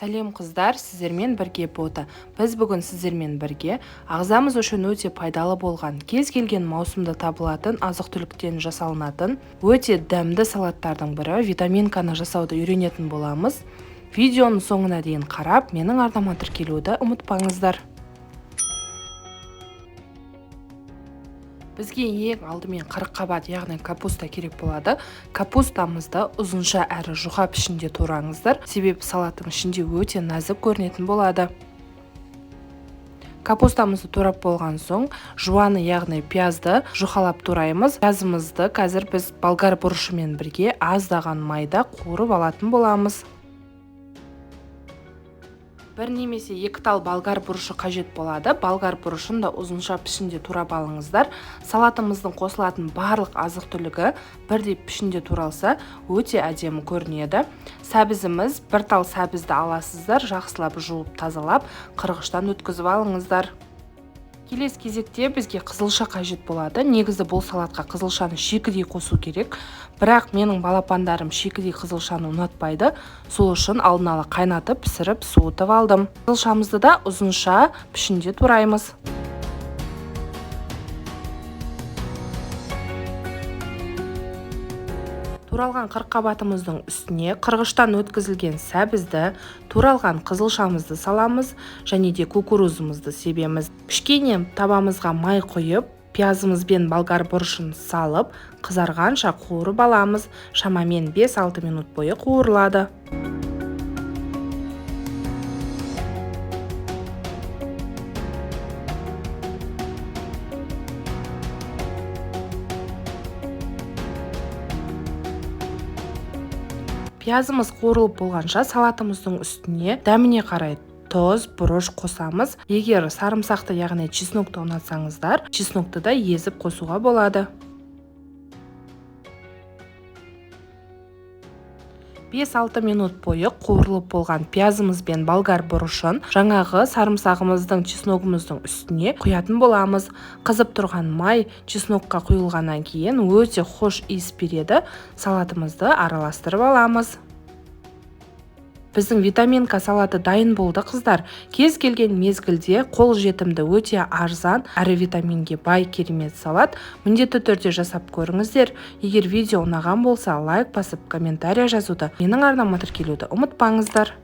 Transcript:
Сәлем, қыздар! Сіздермен бірге Бота. Біз бүгін сіздермен бірге ағзамыз үшін өте пайдалы болған, кез келген маусымда табылатын азық-түліктен жасалынатын өте дәмді салаттардың бірі витаминканы жасауды үйренетін боламыз. Видеоның соңына дейін қарап, менің арнама тіркелуді ұмытпаңыздар. Бізге ең алдымен қырыққабат, яғни капуста керек болады. Капустамызды ұзынша әрі жұқа пішінде тураңыздар, себебі салаттың ішінде өте нәзік көрінетін болады. Капустамызды турап болған соң, жуаны, яғни пиязды жұқалап тураймыз. Пиязымызды қазір біз болгар бұрышымен бірге аздаған майда қуырып алатын боламыз. Бір немесе екі тал болгар бұрышы қажет болады. Болгар бұрышын да ұзынша пішінде турап алыңыздар. Салатымыздың қосылатын барлық азық-түлігі бірдей пішінде туралса, өте әдемі көрінеді. Сәбізіміз, бір тал сәбізді аласыздар, жақсылап жуып, тазалап, қырғыштан өткізіп алыңыздар. Келесі кезекте бізге қызылша қажет болады. Негізі бұл салатқа қызылшаны шикідей қосу керек. Бірақ менің балапандарым шикідей қызылшаны ұнатпайды. Сол үшін алдын ала қайнатып, пісіріп, суытып алдым. Қызылшамызды да ұзынша пішінде тураймыз. Туралған қырыққабатымыздың үстіне қырғыштан өткізілген сәбізді, туралған қызылшамызды саламыз және де кукурузымызды себеміз. Кішкене табамызға май құйып, пиязымыз бен болгар бұрышын салып, қызарғанша қуырып аламыз. Шамамен 5-6 минут бойы қуырылады. Пиязымыз қуырылып болғанша салатымыздың үстіне дәміне қарай тұз, бұрыш қосамыз. Егер сарымсақты, яғни чеснокты ұнатсаңыздар, чеснокты да езіп қосуға болады. 5-6 минут бойы қуырылып болған пиязымыз бен болгар бұрышын жаңағы сарымсағымыздың, чесногымыздың үстіне құятын боламыз. Қызып тұрған май чеснокқа құйылғаннан кейін өте хош иіс береді. Салатымызды араластырып аламыз. Біздің витаминка салаты дайын болды, қыздар. Кез келген мезгілде қол жетімді, өте арзан әрі витаминге бай керемет салат. Міндетті түрде жасап көріңіздер. Егер видео ұнаған болса, лайк басып, комментария жазуды, менің арнама тіркелуді ұмытпаңыздар.